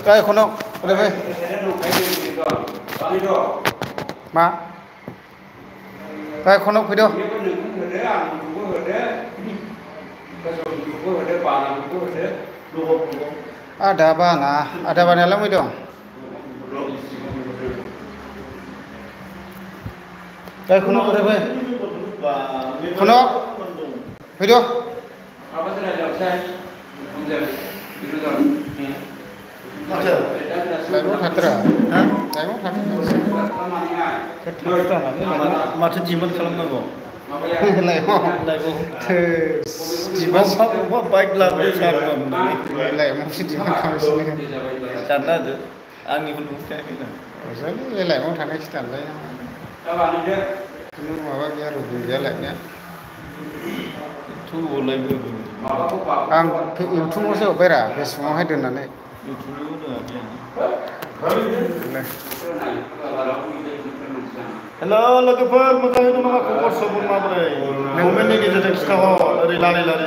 Cái con không? Đây về. Mà. Cái con không phải đâu. Ada bana lang mo dong. Cái con không đây về. Con không? Phải đâu? Lại muốn thật ra, hả? Lại muốn thật. Mata jimat खालामनांगौ. Lại mau. Jimat apa baik lah bersama. Lại mau xin jimat kamu sini. Canda tu, angin pun bukan ni. Jadi lại mau thằng ấy chỉ tận đây. Nó mà bác gia rồi giá lại nhé. Thu lại vừa. Ang YouTube mo sa opera, Facebook mo hay din na ni. YouTube nữa kìa. Hello, logoper, magkano ito mga kukor sa bumabray? Moment ni kita teksta ho, lari-lari.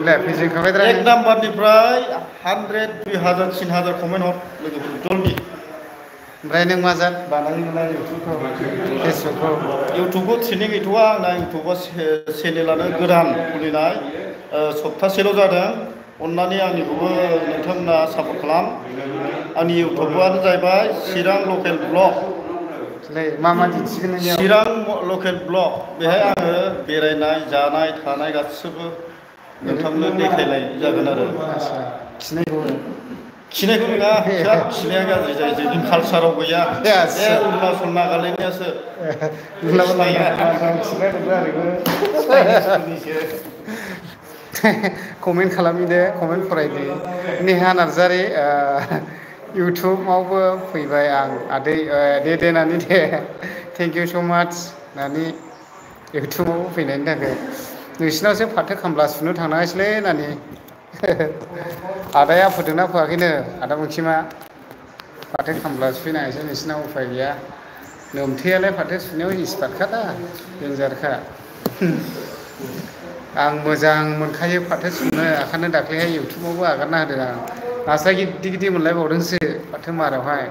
Le, physics ka bedra. Ek number ni pray 100, 2000, 3000 comment ho. Logoper, joldi. Bray nang mazat, banang na YouTube ko, Facebook ko. YouTube ko sining ituwa na YouTube ko channelana godan खुलिनाय सप्तासेल' जादों अन्नानै आंनिखौबो नोंथांमोना support खालाम आंनि इउटुबानो जाहैबाय चिरां लकेल blog ले मा दिन्थिगोन नों चिरां लकेल ब्लग बेहाय आङो बेरायनाय जानाय थानाय गासिबो नोंथांनो देखायनाय जागोन आरो खिनायखौ नङा खिनाया गाज्रि जायो जोंनि कालसाराव गैया अरुणाचल नागालेण्डनियासो कमेन्ट खालामि दे कमेन्ट फरायदो नेहा नार्जारि इउटुबावबो फैबाय आं आदै दे नानि दे थेंक इउ स' माच नानि इउटुबावबो फैनायनि थाखाय नोंसिनावसो फाथो खामला सुनो थांनांगासिलै नानि आदाया फोदोंना फोआखैनो आदा बंखिमा फाथो खामला सुफैनांगासिनो नोंसिनाव उफाय गैया नोमथेयालाय फाथो सुनायाव एक्सपार्टखा दा देन्जारखा आं मोजां मोनखायो फाथो सुनो ओंखायनो दाख्लैहाय इउटुबावबो आगारना होदों आं नास्राय गिदिर गिदिर मोनलायबावदोंसो फाथो मारायावहाय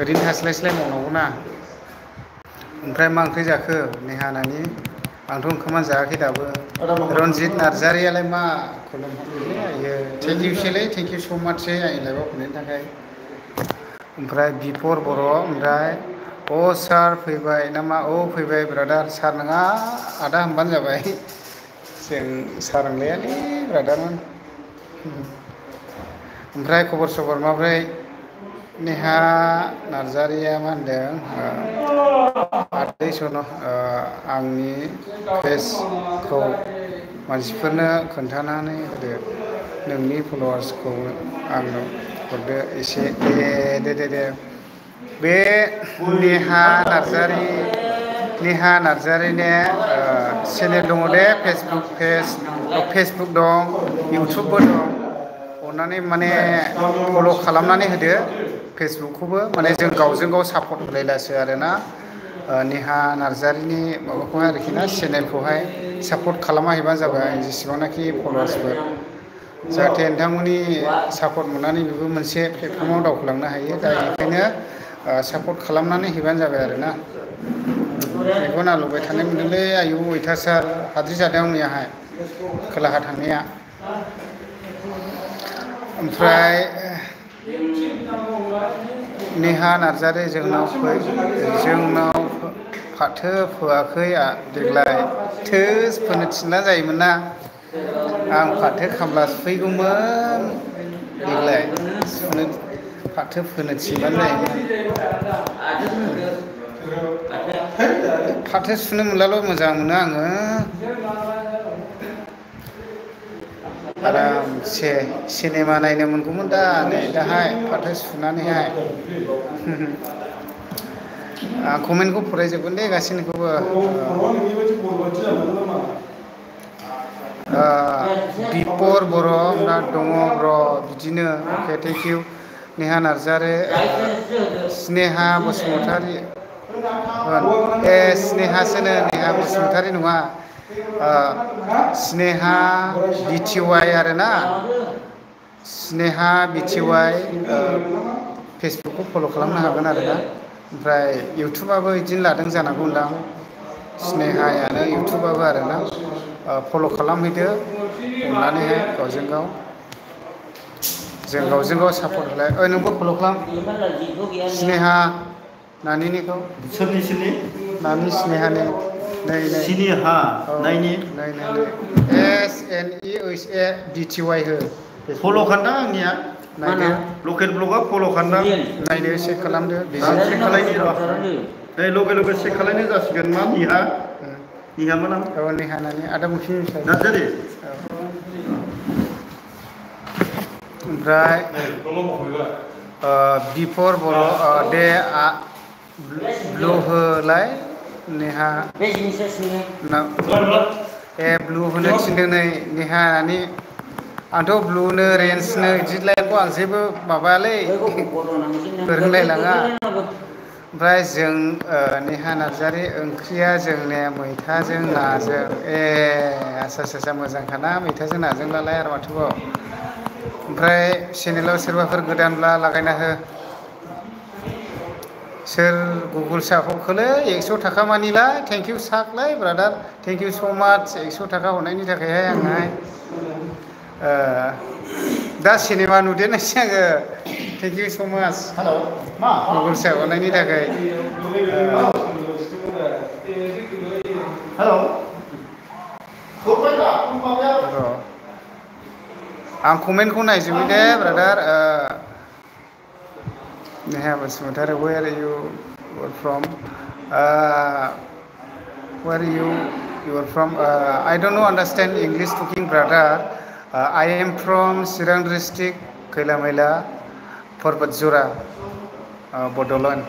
ओरैनो थास्लायस्लाय मावनांगौना ओमफ्राय मा ओंख्रि जाखो नेहा नानि आंथ' ओंखामानो जायाखै दाबो रन्जित नार्जारियालाय मा खुलुमहरलै आयो थेंक इउसैलै थेंक इउ स' माचसै आंनि लाइफआव फैनायनि थाखाय ओमफ्राय बिपर बर' ओमफ्राय अ सार फैबाय नामा औ फैबाय ब्रादार सार नङा आदा होनबानो जाबाय जों सार होनलायालै ब्रादारमोन ओमफ्राय खबर सबर माब्रै नेहा नार्जारिया मा होनदों आदै सनो आंनि फेसखौ मानसिफोरनो खोन्थानानै होदो नोंनि फल'वार्सखौ आंनो हरदो एसे दे बे नेहा नार्जारिनि चेनेल दङ दे फेसबुक दं इउटुबबो दं अन्नानै माने फल' खालामनानै होदो फेसबुकखौबो माने जों गावजों गाव सापर्ट होलायलासो आरोना नेहा नार्जारिनि माबाखौहाय आरोखि ना चेनेलखौहाय सापर्ट खालामना हैबानो जाबाय जेसेबांनाखि फल'वार्सफोर जाहाथे नोंथांमोननि सापर्ट मोननानै बेबो मोनसे प्लेटफर्माव दावखोलांनो हायो दा बेनिखायनो सापर्ट खालामनानै हैबानो जाबाय आरोना मेगन आलौबाय थानाय मोनदोंलै आयु अयथासार हाद्रि जादों मैयाहाय खोलाहा थांनाया ओमफ्राय नेहा नार्जारि जोंनाव फाथो फोआखै देग्लाय थोस फोनो थिनना जायोमोन ना आं फाथो खामला सुफैगौमोन देग्लाय फाथो फोनो थिनबानो जायोमोन फाथो सुनो मोनब्लाल' मोजां मोनो आङो आरामसे सिनेमा नायनो मोनगौमोन दा नै दाहाय फाथो सुनानैहाय आं कमेन्टखौ फरायजोबगोन दे गासैनिखौबो बिपर बर' दङ ब्र' बिदिनो अके थेंक इउ नेहा नार्जारि स्नेहा बसुमतारि स्नेहासोनो नेहा बसुमतारि नङा स्नेहा BTY आरोना स्नेहा BTY फेसबुकखौ फल' खालामनो हागोन आरोना ओमफ्राय इउटुबाबो बिदिनो लादों जानांगौ होनदां स्नेहायानो इउटुबाबो आरोना फल' खालामहैदो अननानैहाय गावजों गाव जों गावजों गाव सापर्ट होलाय नोंबो फल' खालाम स्नेहा नानिनिखौ सोरनि नानि स्नेहानि नै सिनि हा नायनि नै SNEHA BTY हो फल' खान्दा आंनिया नायदो लकेल ब्लगा फल' खान्दा नायदो चेक खालामदो आं चेक खालायनि र' नै लगे चेक खालायनाय जासिगोन मा निहामोन आं नेहा नानि आदा मुखिनि नार्जारि ओमफ्राय बिफर बर' दे ब्लु होलाय नेहा ब्लु होनो थिनदों नै नेहा नानि आंथ' ब्लुनो रेन्जनो बिदि लाइनखौ आं जेबो माबायालै फोरोंलायलाङा ओमफ्राय जों नेहा नार्जारि ओंख्रिया जोंने मैथाजों नाजों आसा मोजांखाना मैथाजों नाजोंब्लालाय आरो माथोबाव ओमफ्राय चेनेलाव सोरबाफोर गोदानब्ला लागायना हो सोर गुगोल साहरखोलै 100 थाखा मानिलाय थेंक इउ साकलाय brother thank you so' much 100 थाखा हरनायनि थाखायहाय आंहाय दा सिनेमा नुदेरनायसै आङो थेंक इउ स' माच गुगोल साहर हरनायनि थाखाय र' आं कमेन्टखौ नायजोबो दे brother Neha Basumatary where are you from where you are from I don't know understand English speaking brother I am from Chirang district Khailamaila Parbatzura Bodolan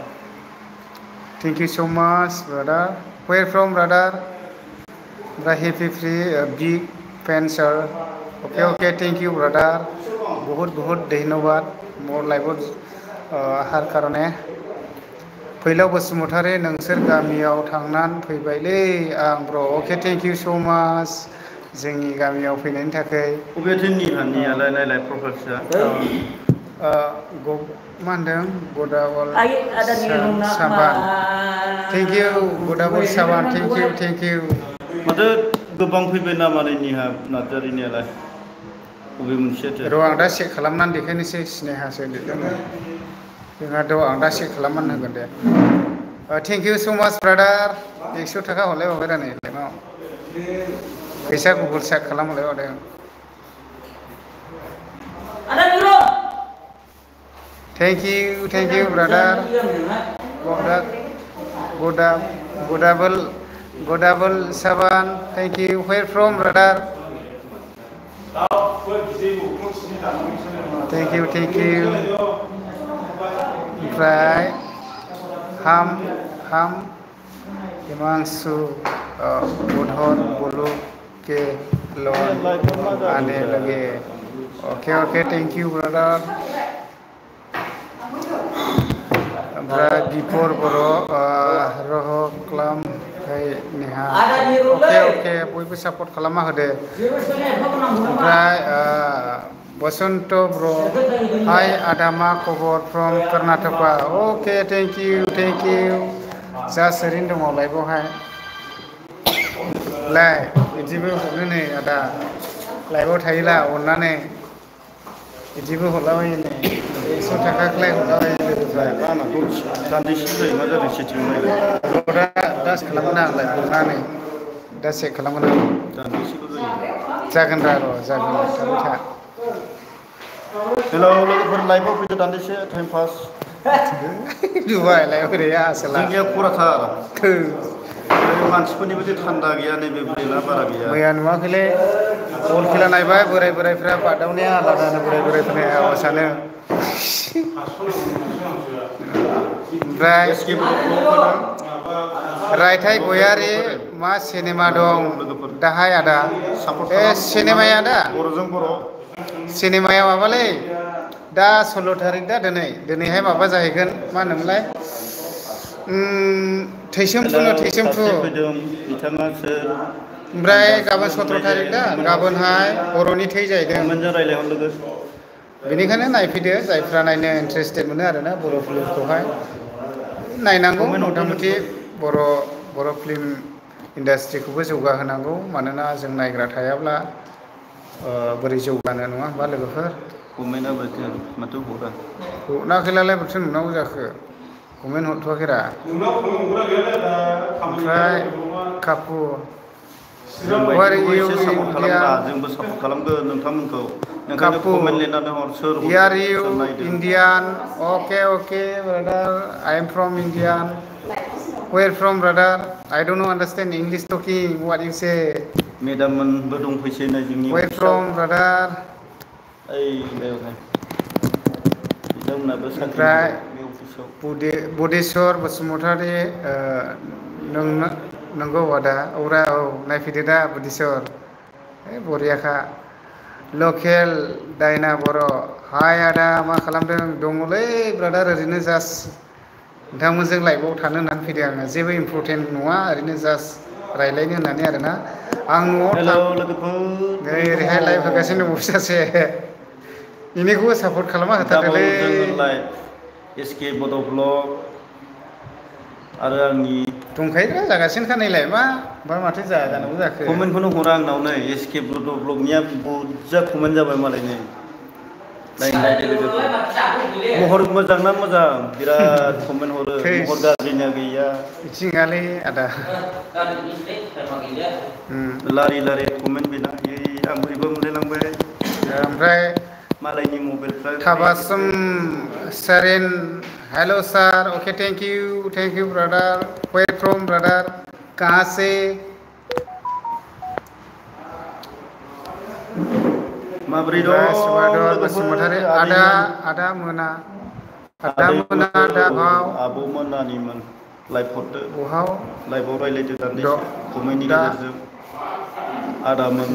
thank you so much brother where from brother the happy free big fan sir okay thank you brother बहुत धन्यवाद मोर लाइफआव आहार कारणे फैलाव बसुमतारी नोंसोर गामियाव थांनानै फैबायलै आं ब्र अके थेंक इउ स' माच जोंनि गामियाव फैनायनि थाखाय अबेथिंनियालाय नायलाय प्रफाइलसा मा होनदों गदावल साबान थेंक इउ गदावल साबान थेंक इउ माथो गोबां फैबाय नामा निहा नार्जारिनियालाय बबे मोनसेथो र' आं दा चेक खालामनानै देखायनोसै स्नेहासो लिरदों जोंहाथ' आं दा चेक खालामनानै होगोन दे थेंक इउ स' माच ब्रादार 100 थाखा हरलायबावबाय दा नै लाइफआव फैसा गुगोल चेक खालामहरलायबावदों थेंक इउ ब्रादार गदाबल साबान thank you where from brother thank you ओमफ्राय हाम हिमांशु बुधन बुलु के लन आने लगे ओके थेंक इउ ब्रादार ओमफ्राय बिफर बर' रह क्लाम नेहा अके बयबो सापर्ट खालामना होदो ओमफ्राय बसन्त ब्र हाय आदामा खबर from Karnataka okay thank you just ओरैनो दङ लाइफआवहाय बिदिबो हरनो नै आदा लाइफआव थायोला अननानै बिदिबो हरलाबायो नै 100 थाखाखौलाय हरलाबायो लोगोफ्रा दान्दिसे जायो मा जादों सेटिं दा खालामगोन आं हरनानै दा चेक खालामगोन आं दान्दिसेल' जायो जागोन जागोन थाबाय था हेलौ लोगोफोर लाइभआव फैदो दान्दिसे टाइम पास नुबाय ओरै आसोला जोंनिया खराथार मानसिफोरनि बायदि थान्दा गैया नैबे बेला बारा गैया मैया नुवाखैलै बल खेला नायबाय बोरायफ्रा बादावनाया आलादानो बोरायफोरनि आवाजानो ओमफ्राय रायथाइ गयारि मा सिनेमा दं दाहाय आदा सिनेमाया दा बर'जों बर' सिनेमाया माबालै दा 16 थारिख दा दिनैहाय माबा जाहैगोन मा होनोमोनलाय थैसोमफु फैदों बिथाङा सोर ओमफ्राय गाबोन 17 थारिख दा गाबोनहाय बर'नि थै जाहैदों कमेन्टजों रायज्लायहर लोगो बेनिखायनो नायफैदो जायफ्रा नायनो इन्टारेस्टेड मोनो आरोना बर' फिल्मखौहाय नायनांगौ कमेन्ट मथा हरदो मथि लोगो बर' फिल्म इन्डास्ट्रिखौबो जौगाहोनांगौ मानोना जों नायग्रा थायाब्ला बोरै जौगानो नङा होमबा लोगोफोर कमेन्टआ माथो हरा हरनाखैलाय बोरैथो नुनांगौ जाखो कमेन्ट हरथ'वाखैरा ओमफ्राय कापु जोंबो Where are एसे you सापर्ट खालामब्रा Indian? जोंबो सापर्ट खालामगोन नोंथांमोनखौ नोंखायनो Kapu, कमेन्ट लिरनानै हर सोर are हरदों you सोर नायदों Indian? Okay, brother. I am from Indian. Where from, brother? I don't know understand English talking. What you say? Madam मोनबो दंफैसै नै जोंनि Where अफिसाव from, brother? ओइ बेवहाय बिथांमोनाबो साख्रि ओमफ्राय मावो बे अफिसाव बुदेस्वर बसुमतारी नंगौ आदा औरा औ नायफैदो दा बुदेस्वर बरियाखा लकेल दायना बर' हाय आदा मा खालामदों दङलै ब्रादार ओरैनो जास्ट नोंथांमोनजों लाइभआव थानो होननानै फैदों आङो जेबो इम्परटेन्ट नङा ओरैनो जास्ट रायज्लायनो होननानै आरोना आं न'आव हेलौ लोगोफोर नै बोरै दङ ओरैहाय लाइभ होगासिनो दङ सासे बेनिखौबो सापर्ट खालामना डाबल होथारदोलै जोङो लाइभ एसके बड' ब्लग आरो आंनि दंखायोब्रा जागासिनोखा नैलाय मा माथो जानांगौ जाखो कमेन्टखौनो हरा आंनाव नै एसके बड' ब्लगनिया बुरजा कमेन्ट जाबाय मालाय नै नायदो लोगोफोर महर मोजां ना मोजां बिराद कमेन्ट हरो थैस महर गाज्रिना गैया बिदि नङालै आदा लारि लारि कमेन्ट बेना आं बोरैबा मोनलायलांबाय ओमफ्राय मालायनि मबाइलफ्रा Tabassum Sarin, hello sir, okay thank you brother. Where from brother? कहाँ से? माबोरै दं सुबादर लोगोफोर बसुमतारी आदा मोना आदैमोन आदा भाव आब'मोन नानिमोन लाइभ हरदो बहाव लाइभआव रायज्लायदो दान्दिसे कमेन्टनि दा गेजेरजों आदामोन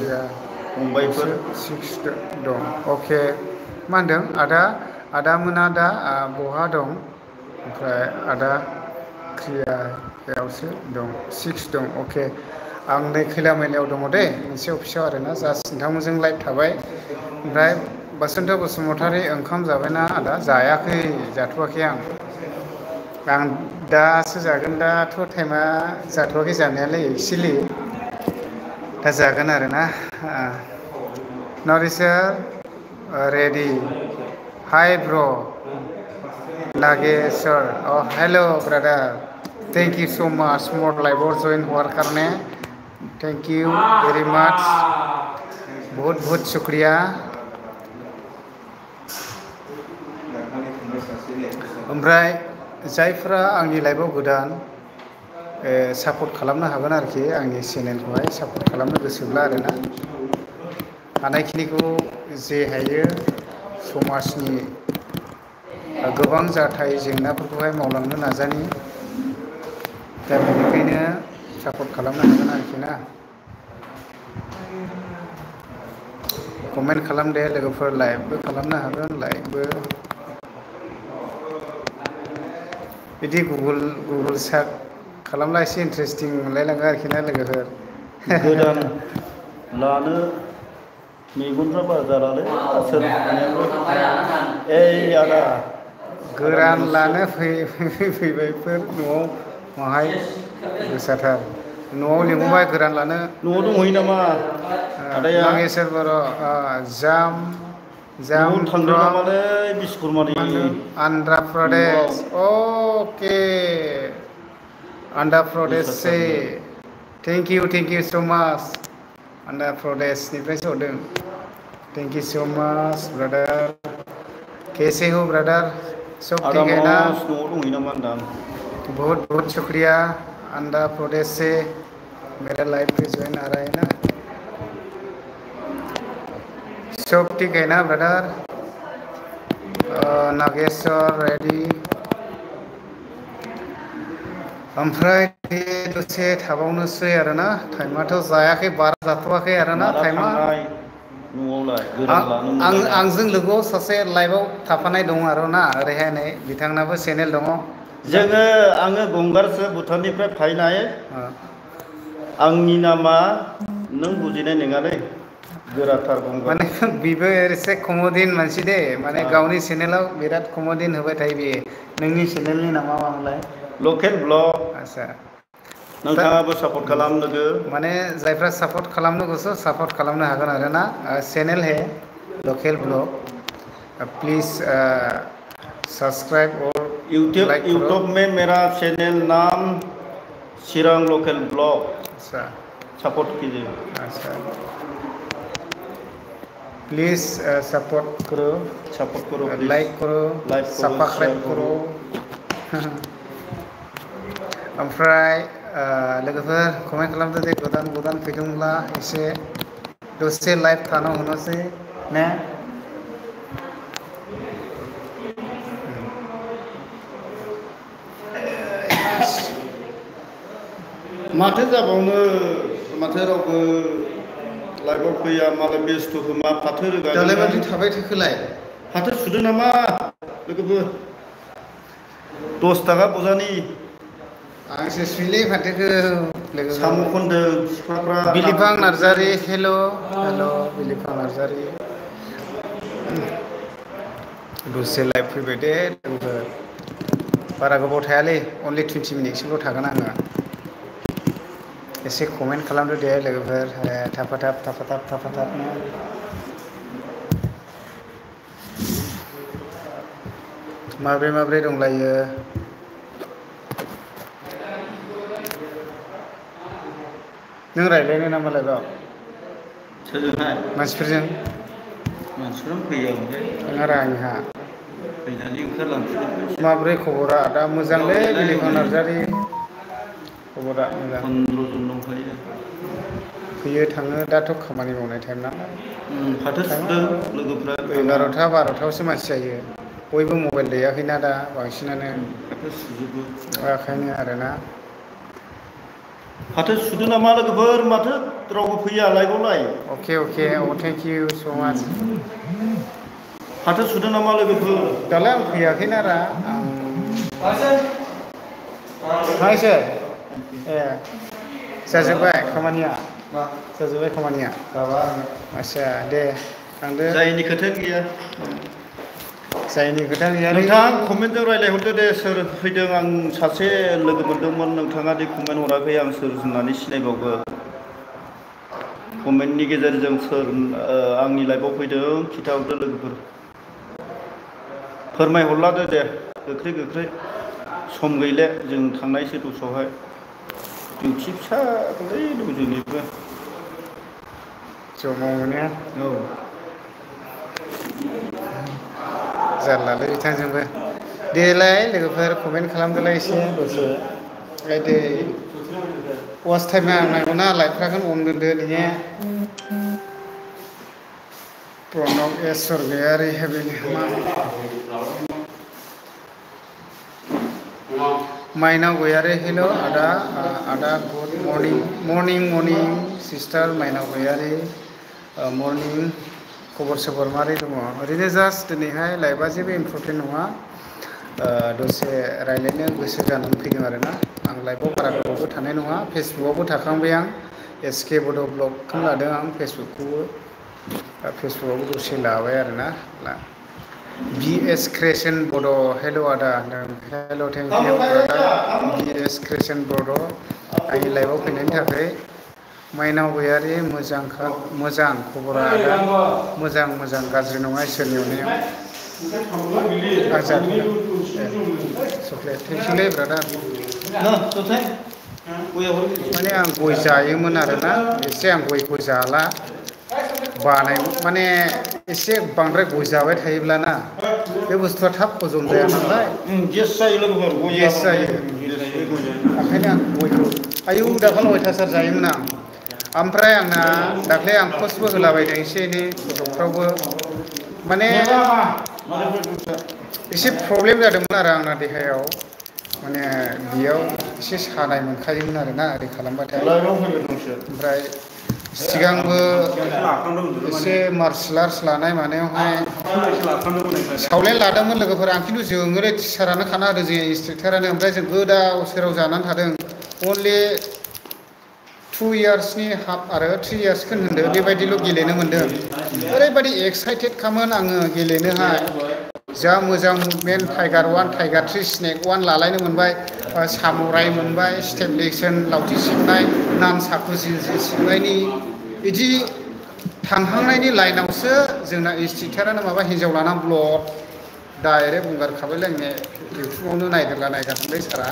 फंबायफोर 6 दं अके मा होनदों आदा मोना दा बहा दं ओमफ्राय आदा क्रियायावसो दं 6 दं अके आं नै खैला मैलायाव दङ दे मोनसे अफिसाव आरोना जास्ट नोंथांमोनजों लाइभ थाबाय ओमफ्राय बसन्त बसुमतारी ओंखाम जाबायना आदा जायाखै जाथ'वाखै आं दासो जागोन दाथ' टाइमा जाथ'वाखै जानायालाय एक्सुवेलि दा जागोन आरोना नरिसर ready hi bro' Nageshwar hello brother thank you so much more live join हुआ करने थैंक यू वेरी मच बहुत बहुत शुक्रिया ओमफ्राय जायफ्रा आंनि लाइभआव गोदान सापर्ट खालामनो हागोन आरोखि आंनि चेनेलखौहाय सापर्ट खालामनो गोसोब्ला आरोना हानायखिनिखौ जे हायो समाजनि गोबां जाथाय जेंनाफोरखौहाय मावलांनो नाजानि दा बेनिखायनो सापर्ट खालामनो हागोन आरोखि ना कमेन्ट खालामदे लोगोफोर लाइभबो खालामनो हागोन लाइभबो बिदि गुगोल सार्च खालामब्ला एसे इन्टारेस्टिं मोनलायलाङो आरोखि ना लोगोफोर गोदान लानो मेगनफ्रा बारा जालालै सोर ओइ आदा गोरान लानो फैबायफोर न'आव माहाय गोसाथार न'आव लिंहरबाय गोरान लानो न'आव दंहैयो नामा आदाया नागेश्वर बर' जाम न'आव थांदों फ्रम नामालै बिस्वकर्मानि आन्ध्रा न'आव प्रदेश ओके आन्ध्रा प्रदेश से thank you so much Andhra प्रदेशनिफ्रायसो हरदों thank you so much brother कैसे हो ब्रादार सब ठीक है ना न'आव दंहैयो नामा होनदां बहुत बहुत शुक्रिया आंध्र प्रदेश से मेरा लाइव पे ज्वाइन आ रहा है ना सब ठीक है ना ब्रदर नागेश्वर रेडी ओमफ्राय दसे थाबावनोसै आरोना टाइमाथ' जायाखै बारा जाथ'वाखै आरोना टाइमा न'आवलाय गोदान लानो आंजों लोगोआव सासे लाइभआव थाफानाय दङ आरोना ओरैहाय नै बिथांनाबो चेनेल दङ आङो गंगारसो भुटाननिफ्राय फैनाय आंनि नामा नों बुजिनाय नङालै गोराथार बुंगोन माने बेबो एसे कमदिन मानसि दे माने गावनि चेनेलाव बिराद कमदिन होबाय थायो बियो नोंनि चेनेलनि नामा मामोनलाय लकेल ब्लग आदसा नोंथाङाबो सापर्ट खालाम लोगो माने जायफ्रा सापर्ट खालामनो गोसो सापर्ट खालामनो हागोन आरोना चेनेल है लकेल ब्लग प्लीज सब्सक्राइब और लाइक करो यूट्यूब में मेरा चैनल नाम चिरां लोकल ब्लॉग अच्छा सपोर्ट कीजिए अच्छा प्लीज सपोर्ट करो प्लीज लाइक करो लाइक करो शेयर सब्सक्राइब करो ओमफ्राय लोगोफोर कमेन्ट खालामदो दे गोदान फैदोंब्ला एसे दसे लाइभ थानो हरनोसै ने माथो जाबावनो माथो रावबो लाइभआव फैया मालाय बेस्थ' खोमा फाथो दालाय रोगादों माथो थाबाय थाखोलाय फाथो सुदों नामा लोगोफोर 10 थाखा बजानि आंसो सुइलै फाथोखौ लोगो साम' खनदों बिफाफ्रा बिलिफां नार्जारि हेल' बिलिफां नार्जारि दसे लाइभ फैबाय दे लोगोफोर बारा गोबाव थायालै अनलि 20 मिनिटसोल' थागोन आङो एसे कमेन्ट खालामदो दे लोगोफोर थाफाथाबनो माब्रै दंलायो नों रायज्लायनो नामा लाइभआव सोरजोंहाय मानसिफोरजों फैयो ओमफ्राय नोंहा रानिहा फैनानै ओंखारलांफिनो माब्रै खबरा दा मोजांलै बिलिफां नार्जारि खबरा मोजां 15 जन दंखायो फैयो थाङो दाथ' खामानि मावनाय टाइम ना फाथो सुदों लोगोफ्रा 11टा 12टायावसो मानसि जायो बयबो मबाइल दैयाखैना दा बांसिनानो फाथो सुजोबो ओंखायनो आरोना फाथो सुदों नामा लोगोफोर माथो रावबो फैया लाइभआवलाय अके थेंक इउ स' माच फाथो सुदों नामा लोगोफोर दालाय आं फैयाखैना रा थांसै ए जाजोब्बाय खामानिया आदसा दे थांदो जायनि खोथा गैया जायनि खोथा गैया नोंथां कमेन्टजों रायज्लायहरदो दे सोर फैदों आं सासे लोगो मोनदोंमोन नोंथाङा दि कमेन्ट हराखै आं सोर होननानै सिनायबावगोन कमेन्टनि गेजेरजों सोर आंनि लाइभआव फैदों खिथाहरदो लोगोफोर फोरमायहरलादो दे गोख्रै सम गैले जों थांनायसै दस्रायावहाय डिउटि फिसा गोलै दं जोंनिबो ज' मावो औ जारलालै बिथांजोंबो देलाय लोगोफोर कमेन्ट खालामदोलाय एसे दसे दे वाच टाइम नांगौना लाइभफ्राखौनो अन दोनदो नोङो प्रणब स्वर्गयारि माइनाव गयारि हेल' आदा गुड मर्निं सिस्टार माइनाव गयारि मर्निं खबर सबर मारै दङ ओरैनो जास्ट दिनैहाय लाइभआ जेबो इम्परटेन्ट नङा दसे रायज्लायनो गोसो जानानै फैदों आरोना आं लाइभआव बारा गोबावबो थानाय नङा फेसबुकआवबो थाखांबाय आं एसके बड' ब्लगखौनो लादों आं फेसबुकआवबो दसे लाबाय आरोना BS क्रिएशन बड' हेल' आदा हेल' थेंक इउ BS क्रिएशन बड' आंनि लाइभआव फैनायनि थाखाय माइनाव गयारि मोजां खबरा आदा मोजां गाज्रि नङा इसोरनि अननायाव आं जाथ'बाय चक्लेट थेंकिउलै ब्रादार माने आं गय जायोमोन आरोना एसे आं गयखौ जाला बानाय माने एसे बांद्राय गय जाबाय थायोब्लाना बे बुस्थुआ थाब हजम जाया नालाय गेस जायो लोगोफोर गेस जायो ओंखायनो आं गयखौ आयौ दाखालि अयथासार जायोमोन आं ओमफ्राय आंना दाख्लै आं पस्टबो होलाबायदों एसे एनै फटकफ्रावबो माने एसे प्रब्लेम जादोंमोन आरो आंना देहायाव माने बेयाव एसे सानाय मोनखायोमोन आरोना ओरै खालामबाथाय ओमफ्राय सिगांबो एसे मार्शेल आर्ट्स लानाय मानायावहाय सावलेन लादोंमोन लोगोफोर आं खिन्थु जोङो टिचारानो खाना होदों जोंनि इन्सट्राक्टरानो ओमफ्राय जों गोदाव सोराव जानानै थादों अनलि 2 2 इयार्सनि हाफ आरो 3 इयार्सखौ होनदो बेबायदिल' गेलेनो मोन्दों ओरैबायदि एक्साइटेड खामोन आङो गेलेनोहाय जा मोजां मुभमेन्ट टाइगार 1 टाइगार 3 स्नेक 1 लालायनो मोनबाय सामुराइ मोनबाय स्टेप एक्सन लावथि सिबनाय नान साकुजि सिबनायनि बिदि थांहांनायनि लाइनावसो जोंना इन्सट्राक्टरानो माबा हिन्जाव लाना ब्लड डाइरेक्ट बुंगारखाबायलायनो इउटुबावनो नायगारखाबाय सारा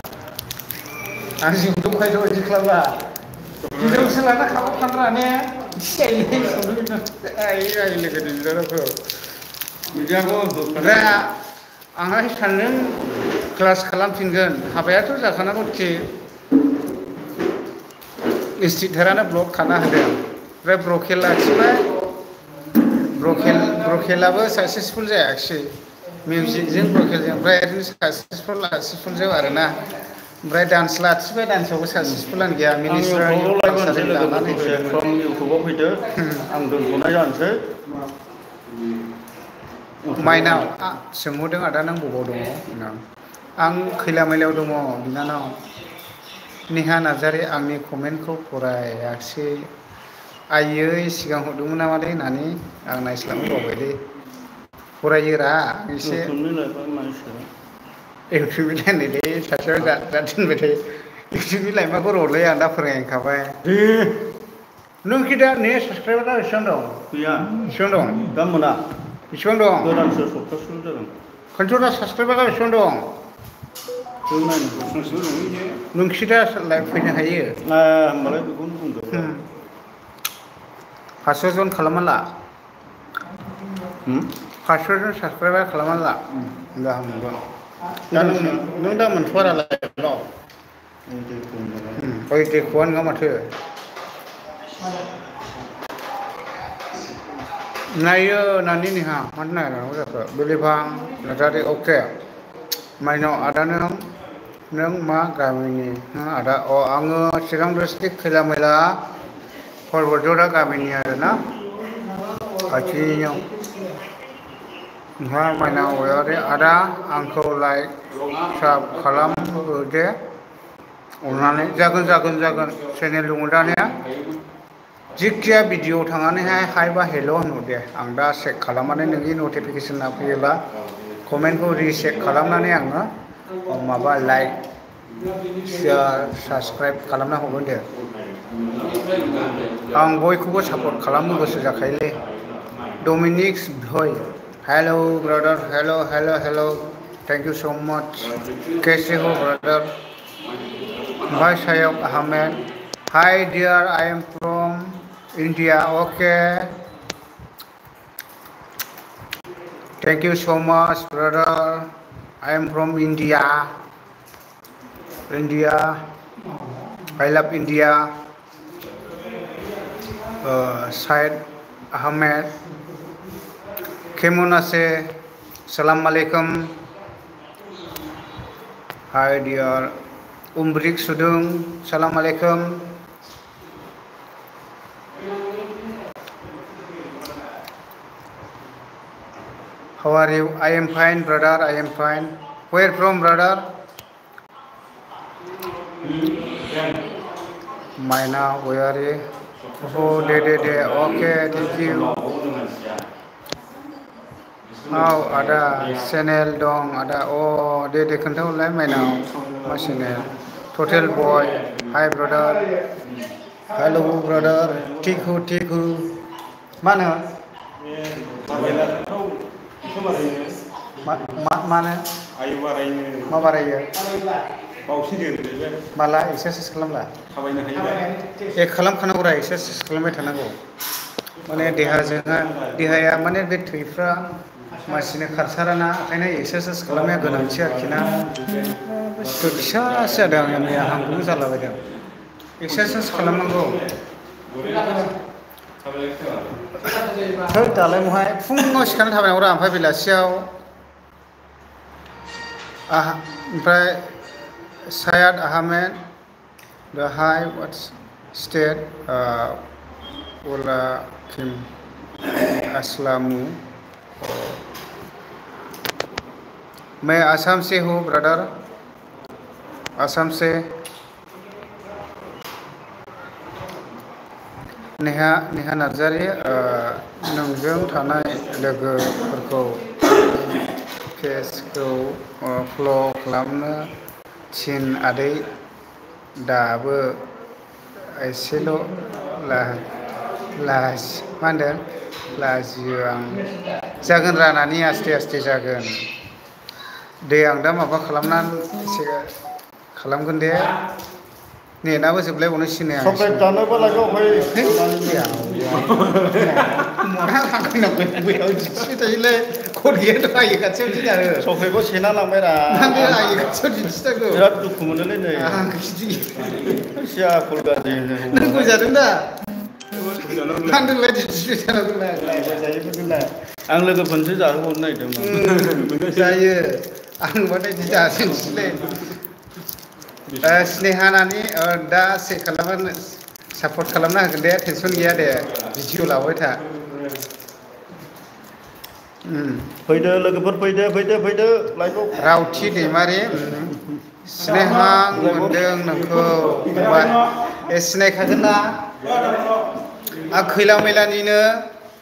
आं जोंथ' बिदि खालामला हिन्जावसो लाना खाबाव फानग्रा ने लोगोनि बिनानावखौ ओमफ्राय आंहा सानदों क्लास खालामफिनगोन हाबायाथ' जाखानांगौ थिग इन्सट्राक्टरानो ब्लक खाना होदों ओमफ्राय ब्रकेल लाखिबाय ब्रकेलाबो साक्सेसफुल जायाखिसै मिउजिकजों ब्रकेलजों ओमफ्राय ओरैनो साक्सेसफुल जायो आरोना ओमफ्राय डान्स लाखिबाय डान्सआवबो साक्सेसफुलानो गैया मिनिस्टारनि लायमोनसे लोगोफोर दसे फ्रम इउटुबाव फैदो आं दोनथ'नाय जानोसै माइनाव सोंहरदों आदा नों बबाव दङ होनना आं खैला मैलायाव दङ बिनानाव नेहा नार्जारि आंनि कमेन्टखौ फरायाखिसै आयै सिगां हरदोंमोन नामालै होननानै आं नायस्लाबनो बावबायलै फरायोरा एसे इउटुबनि लायनोलै सासेयाव जा दोनबाय थायो इउटुबनि लाइमाखौ रलै आं दा फोरोंखाबाय नों कि दा ने साबसक्राइबारा बेसेबां दं गैया बेसेबां दं दा मोना बेसेबां दं गोदानसो सप्तासेल' जादों खिन्थु दा साबसक्राइबारा बेसेबां दं नोंखि दा लाइभ फैनो हायो होमबालाय बेखौनो बुंदो 500 जन खालामना ला 500 जन साबसक्राइबार खालामना ला गाहाम मोनगोन दा नों दा मोनथ'आरा लाइभआव ओइ देख'आ नङा माथो नायो नानि नेहा मानो नायनांगौ जाखो बिलिफां नार्जारि अके माइनाव आदा नों मा गामिनि आदा आङो चिरां डिस्ट्रिक्ट खैला मैला परबतजरा गामिनि आरोना खाथिनियाव ओमफ्राय माइनाव औवारि आदा आंखौ लाइक साब खालामहो दे अननानै जागोन चेनेल दङ दानिया जिखिया भिडिअ थांनानैहाय हाय बा हेल' होनहर दे आं दा चेक खालामनानै नोंनि नटिफिकेसना फैयोबा कमेन्टखौ रिचेक खालामनानै आङो माबा लाइक शेयार साबसक्राइब खालामना हरगोन दे आं बयखौबो सापर्ट खालामनो गोसो जाखायोलै डमिनिक्स भय hello brother hello thank you so much कैसे हो ब्रादार भाई Syed Ahmed hi dear I am from India okay thank you so much brother I am from India I love India Syed Ahmed केमन आछे सलाम आलैकुम हाय डियर उमब्रिक सुदुं सलाम आलैकुम how are you I am fine brother I am fine where from brother माइना where Oh, de. Okay, thank you. Ada channel dong, ada. Oh, de खोन्थाहरलाय माइनाव मा channel? Total boy. Hi brother. Hello brother. ठीक हो. Mana? Mana? मा बारायो? माला exercise खालामला खालामखानांगौरा exercise खालामबाय थानांगौ माने देहाया माने बे थैफ्रा मानसिनो खारसाराना ओंखायनो एक्सारसाइज खालामनाया गोनांथि आरोखि ना फिसासो जादों आंनिया हांखौनो जालाबायदों एक्सारसाइज खालामनांगौ दालाय महाय फुङाव सिखारनानै थाबायनांगौरा ओमफ्राय बेलासियाव ओमफ्राय Syed Ahmed, the high what's state Ula Kim Aslamu. मैं असम से हूँ ब्रदर असम से नेहा नार्जारि नोंजों थानाय लोगोफोरखौ पेजखौ फल' खालामनो थिन आदै दाबो एसेल' मा होनदों लाजियो आं जागोन रानानि आस्थे आस्थे जागोन दे आं दा माबा खालामनानै एसे खालामगोन दे नेटआबो जोबलायबावनो सिनाया चक्लेट जानोबो लायगौ फै थायोलै कट गैयाथ' आयै खाथियाव दिनारो चक्लेटखौ सेना लांबाय रा आंबो आयै खाथियाव दिन्थिनांगौ बिराद दुखु मोनोलै नै आं खिथि एसे आखल गाज्रि नों गोजादों दा आं दोनलाय दिन्थिबाय थानांगौलाय आं लोगोफोरनोसो जाहोहरनो नागिरदोंमोन जायो आं नुबाथाय बिदि जासै स्नेहानानि दा सापर्ट खालामना होगोन दे टेनसन गैया दे भिडिअ लाबाय था फैदो लोगोफोर फैदो लाइभआव रावथि दैमारि स्नेहां मोनदों नोंखौ सिनायखागोन ना आं खैला मैलानिनो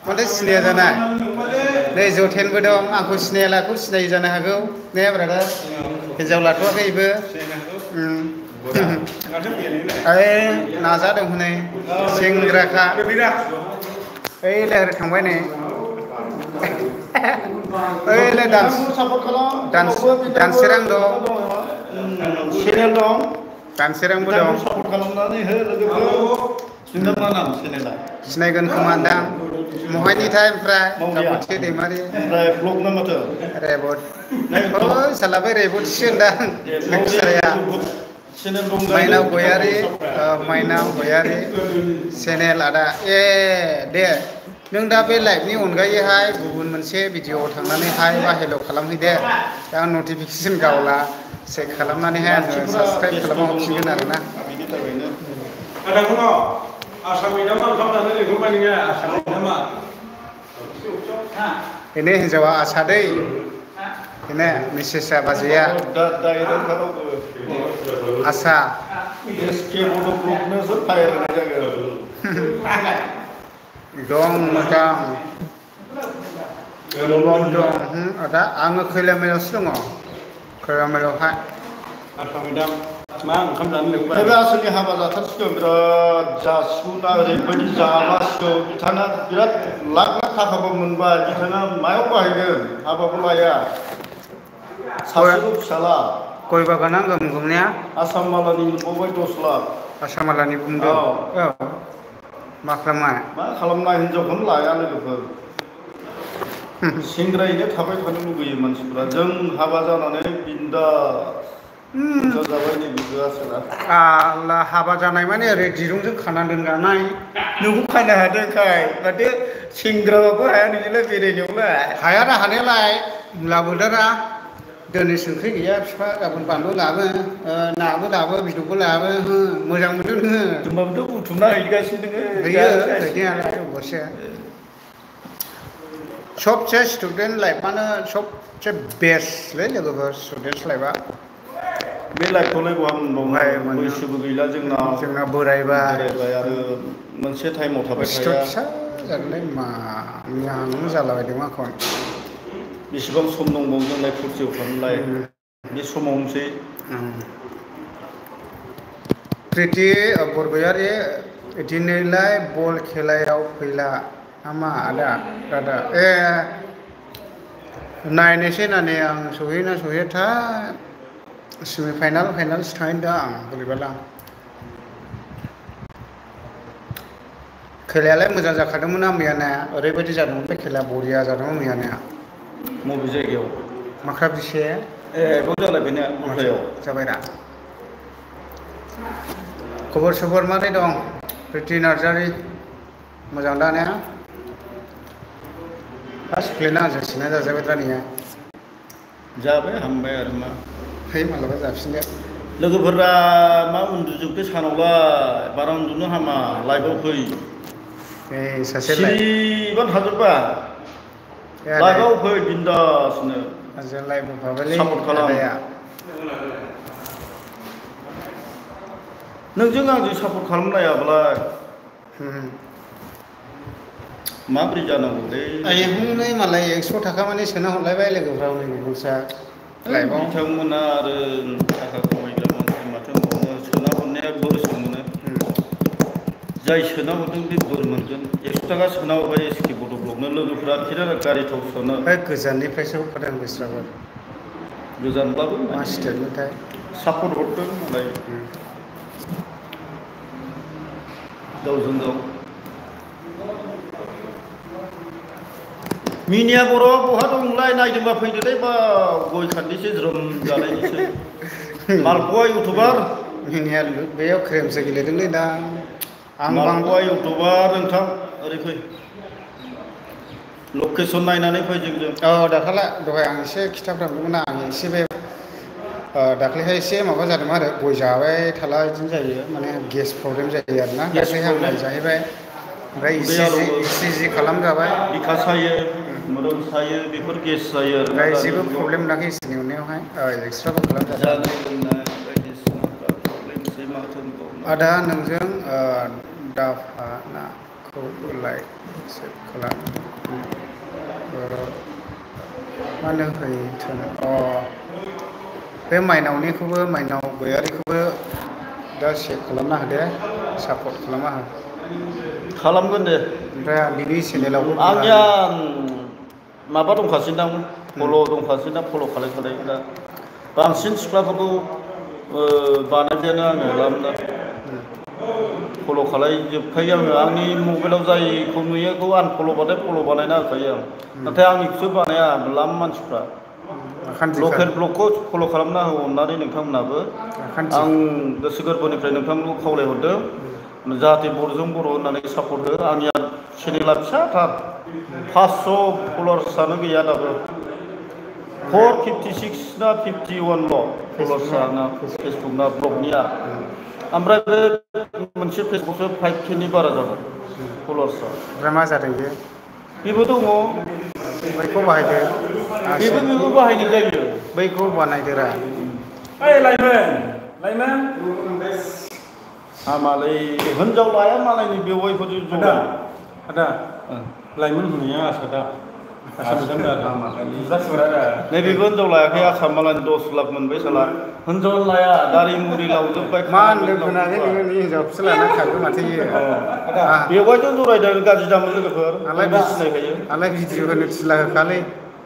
माथो सिनाया जाना नै जथेनबो दं आंखौ सिनायालाखौ सिनायै जानो हागौ ने ब्रादार हिन्जाव लाथ'वाखै बेबो नाजादों हनै सेंग्राखा ओइ लोगो थांबाय नै ओइलाय दानसोरां दं चेनेल दं दानसोरांबो दं सापर्ट खालामनानै हो लोगोफोर सिनायगोन मा नाम चेनेला सिनायगोन खोमा दां महायनिथाय ओमफ्राय रावथि दैमारि ओमफ्राय ब्लग ना माथो रेबट साला बै रेबटसो होनदां लेक्साराया माइनाव गयारि चेनेल आदा दे नों दा बे लाइभनि अनगायैहाय गुबुन मोनसे भिडिअ'आव थांनानैहाय हेल' खालामहैदे दा नटिफिकेसन गावला चेक खालामनानैहाय आङो साबसक्राइब खालामहरफिनगोन आरोना बेनो हिन्जावा आसादै बेनो मिसेसा बाजैया आसा दं मोजां गोबाव दं आदा आङो खैलामैलायावसो दङ खैलामैलायावहाय मा ओंखाम जानो लिंबाय आसलनि हाबा जाथारसिगौ बिराद जासिगौना ओरैबायदि जालासिगौ बिथाङा बिराद लाख थाखाबो मोनबाय बिथाङा मायाव बाहायगोन हाबाबो लाया सासेल' फिसाला गय बागाना गोमनाया आसाम मालानि मोनबावबाय 10 लाख आसाम मालानि बुंदों मा खालामनाय हिनजावखौनो लाया लोगोफोर सेंग्रायैनो थाबाय थानो लुगैयो मानसिफ्रा जों हाबा जानानै बिन्दास जाबाय नै आल्ला हाबा जानाय माने ओरै दिरुंजों खानानै दोनगानाय नोंखौ खानो हादोंखाय माथो सेंग्राबाबो हाया नोंजोंलाय बेरायनायावलाय हायाना हानायालाय लाबोदारा दिनै संख्रि गैया बिफा गाबोन बानलु लाबो नाबो लाबो बेदरबो लाबो मोजां मोनदों नोङो होमबाबोथ' बुथुमना हैगासिनो नोङो हैयो हैनायालाय अबयसे सबसे स्टुडेन्ट लाइफआनो सबसे बेस्टलै लोगोफोर स्टुडेन्ट लाइफआ बे लाइफखौलाय बहा मोनबावहाय बैसोबो गैला जोंना बोरायबाय आरो मोनसे टाइमाव थाबाय थाया फिसा जागोनलाय मा जालाबायदों आंखौ बेसेबां सम दंबावो जोंलाय फुरथियाव थांलाय बे समावनोसै प्रिति बरगयारि दिनैलाय बल खेलायाव फैला नामा आदा नायनोसै नानि आं सहैना सहैयाथाय फाइनालसो थाहैदों आं बोरैबाला खेलायालाय मोजां जाखादोंमोन ना मैयाना ओरैबायदि जादोंमोन बे खेलाया बरिया जादोंमोन मैयाना बबे जायगायाव माख्राबदिसे बेयाव जालायबायना मथायाव जाबायना खबर सबर मारै दं प्रिति नार्जारि मोजां दा ने फार्स्ट प्लेना आंजों सिना जाजाबाय दानिया जाबाय हामबाय आरो मा फै मालाबा जाफिनदो लोगोफोरा मा उन्दुजोबदो सानावलाय बारा उन्दुनो हामा लाइभआव फै सासे सिरिबानो थाजोबबा लाइभआव फै बिन्दासनो सापर्ट खालाम नोंजों आंजों सापर्ट खालामलायाबालाय माबोरै जानांगौलै आइ हनै मालाय 100 थाखा माने सोना हरलायबाय लोगोफ्रा हनै गुबुनसा लाइफआव बिथांमोना आरो थाखा खामायग्रा मानसि माथो होनबावनो सोना हरनाया बोरसो मोनो जाय सोना हरदों बे बोर मोनगोन 100 थाखा सोना हरबाय एसके बड' ब्लकनो लोगोफ्रा बिराद गारि थाव सोनो बे गोजाननिफ्रायसो हरखादों बिस्राबो गोजानब्लाबो मा माने स्टेटमोनथाय सापर्ट हरदों मालाय गावजों गाव मिनिया बर' बहा दंलाय नायदोंबा फैदोलै बा गय खान्दिसो ज्रोम जानायनिसै मालपवा इउटुबार मिनिया बेयाव क्रेमसो गेलेदोंलै दा आं मालपवा इउटुबार नोंथां ओरै फै लकेसन नायनानै फै जोंजों दाखाला दहाय आं एसे खिथाफ्रामदोंमोन आं एसे बे दाख्लैहाय एसे माबा जादोंमोन आरो गय जाबाय थाला बिदिनो जायो माने गेस प्रब्लेम जायो आरोना गेस दाख्लैहाय आं प्रब्लेम जाहैबाय ओमफ्राय बे आरो इसिजि खालामजाबाय बिखा सायो मोदोम सायो बेफोर गेस जायो आरोना ओमफ्राय दानि जेबो जुगाव प्रब्लेम मोनाखै इसोरनि अननायावहाय एक्सट्राबो खालामजादों जानाय लोंनाय बायदिसिनाफ्रा प्रब्लेमसै माथो होनबावनो आदा नोंजों दाफा नाखौ लाइक सेभ खालाम मा होनो बे माइनावनिखौबो माइनाव गयारिखौबो दा सेभ खालामना होदो सापर्ट खालामना हो खालामगोन दे ओमफ्राय बिनि चेनेलावबो आंनिया माबा दंखासै दां फल' दंखासै दा फल' खालायखानाय दा बांसिन सिख्लाफोरखौ बानायजानो आङो लाबोदा फल' खालायजोबखायो आङो आंनि मबाइलाव जायखौ नुयोखौ आनफल' बाथाय फल' बानायना होखायो आं नाथाय आंनिखौसो बानाया लाम मानसिफ्रा आखान्थिखा लकेल ब्लगखौ फल' खालामना हो अननानै नोंथांमोनाबो आखान्थि आं गोसो गोरबोनिफ्राय नोंथांमोनखौ खावलायहरदों जाहाथे बर'जों बर' होननानै सापर्ट हो आंनिया चेनेला फिसाथार 500 फल'वार्सआनो गैया दाबो 456 ना 51ल' फल'वार्सआ आंना फेसबुकना ब्लगनिया ओमफ्राय बे मोनसे फेसबुकसो 5K नि बारा जाबाय फल'वार्सआ ओमफ्राय मा जादों बेबो दङ बैखौ बाहायदो बेबो बाहायनाय जायो बैखौ बानायदोरा ओइ लाइमोन हामालै हिनजाव लाया मालायनि बेवाइफोरजों ज'रा आदा लाइमोन होननाया आसादा नैबेबो हिनजाव लायाखै आसाम मालायनि 10 लाख मोनबाय साला हिनजाव लाया दारि मुरि लावजोब्बाय मा होनदों खोनायाखै नोङो नि हिनजावखौसो लाना खारगोन माथो इयो बेवाइजों जरायदों गाज्रि दामोन लोगोफोर सिनायखायो आंलाय भिडिअ होनो थिला होखालै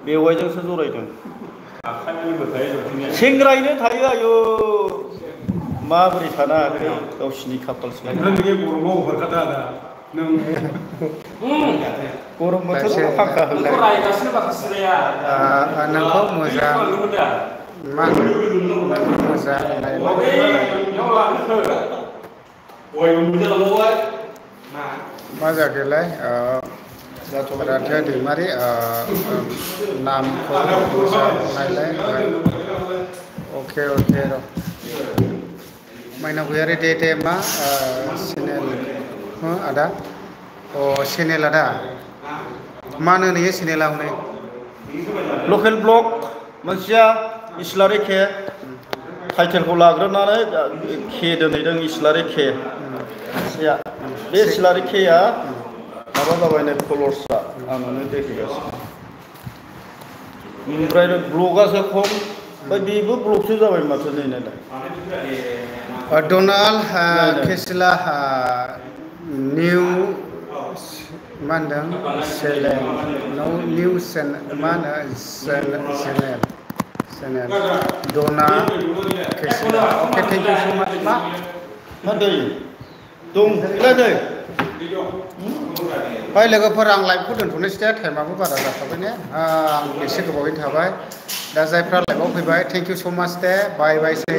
बेवाइजोंसो जरायदों सेंग्रायैनो थायो आयु माबोरै थानो हायाखै गावसिनि खाफालसो गरमाव हरखादा आदा नों गरम बोथोराव फांखा होलाय नोंखौ मोजां मा मोजां मा जाखोलाय राधा दैमारि नामखौ नायलाय अके र' माइनाव गयारि दे मा चेनेल आदा चेनेल आदा मा होनो नोङो चेनेला हनै लकेल ब्लग मोनसेया इस्लारि के टाइटेलखौ लाग्रोनानै के दोनहैदों इस्लारि के सासेया बे इस्लारि केआ माबा जाबाय नै फल'वार्सआ आं नोंनो देखायगासिनो ओमफ्राय ब्लगासो खम ओमफ्राय बेबो ब्लगसो जाबाय माथो नै नायलाय डनाल्ड केसिला निउ मा होनदों निउ मा होनो channel डना केसिला okay thank you so' माच मा दै दं नै ओइ लोगोफोर आं लाइभखौ दोनथ'नोसै दे टाइमाबो बारा जाखाबाय ने आं एसे गोबावैनो थाबाय दा जायफ्रा लाइभआव फैबाय थेंक इउ स' माच दे बाय बाय सै